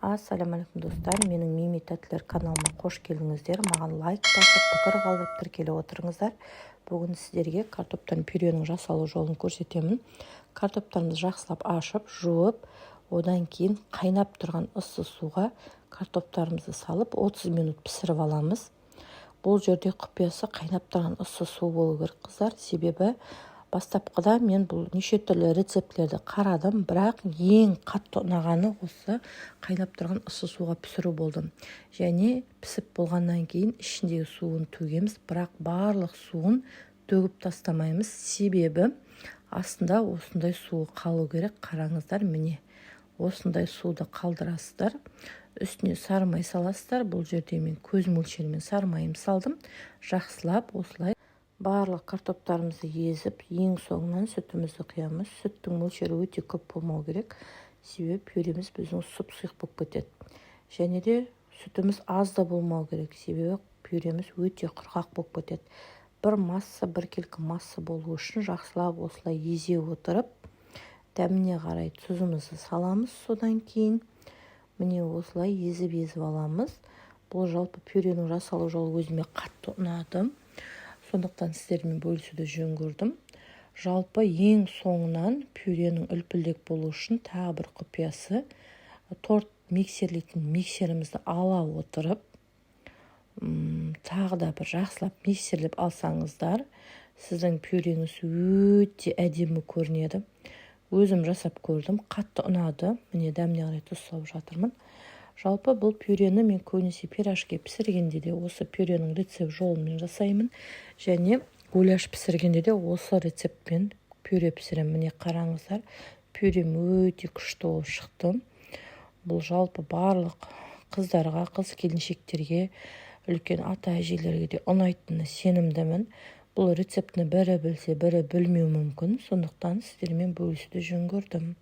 Ассалаумағалейкум, достар! Менің Мими тәттілер каналыма қош келдіңіздер! Маған лайк басып, пікір қалдырып, тіркеліп отырыңыздар. Бүгін сіздерге картоптан пюренің жасалу жолын көрсетемін. Картоптарымызды жақсылап ашып, жуып, одан кейін қайнап тұрған ыссы суға картоптарымызды салып, 30 минут пісіріп аламыз. Бұл жерде құпиясы – қайнап тұрған ыссы су болу керек, қыздар. Себебі бастапқыда мен бұл неше түрлі рецептілерді қарадым, бірақ ең қатты ұнағаны осы қайнап тұрған ыссы суға пісіру болды. Және пісіп болғаннан кейін ішіндегі суын төгеміз, бірақ барлық суын төгіп тастамаймыз, себебі астында осындай суы қалу керек. Қараңыздар, міне, осындай суды қалдырасыздар. Үстіне сары май саласыздар. Бұл жерде мен көз мөлшерімен сары майым салдым. Жақсылап осылай барлық картоптарымызды езіп, ең соңынан сүтімізді құямыз. Сүттің мөлшері өте көп болмау керек, себебі пюреміз біздің сұп сұйық болып кетеді. Және де сүтіміз аз да болмау керек, себебі пюреміз өте құрғақ болып кетеді. Бір масса, біркелкі масса болу үшін жақсылап осылай езе отырып, дәміне қарай тұзымызды саламыз. Содан кейін, міне, осылай езіп езіп аламыз. Бұл жалпы пюренің жасалу жолы өзіме қатты ұнады, сондықтан сіздермен бөлісуді жөн көрдім. Жалпы, ең соңынан пюренің үлпілдек болу үшін тағы бір құпиясы: торт миксерлейтін миксерімізді ала отырып, тағы да бір жақсылап миксерлеп алсаңыздар, сіздің пюреңіз өте әдемі көрінеді. Өзім жасап көрдім, қатты ұнады. Міне, дәміне қарай тұз салып жатырмын. Жалпы, бұл пюрені мен көбінесе пирожки пісіргенде де осы пюренің рецепт жолымен жасаймын және гуляш пісіргенде де осы рецептпен пюре пісіремін. Міне, қараңыздар, пюрем өте күшті болып шықты. Бұл жалпы барлық қыздарға, қыз келіншектерге, үлкен ата әжелерге де ұнайтынына сенімдімін. Бұл рецептіні бірі білсе, бірі білмеуі мүмкін, сондықтан сіздермен бөлісуді жөн көрдім.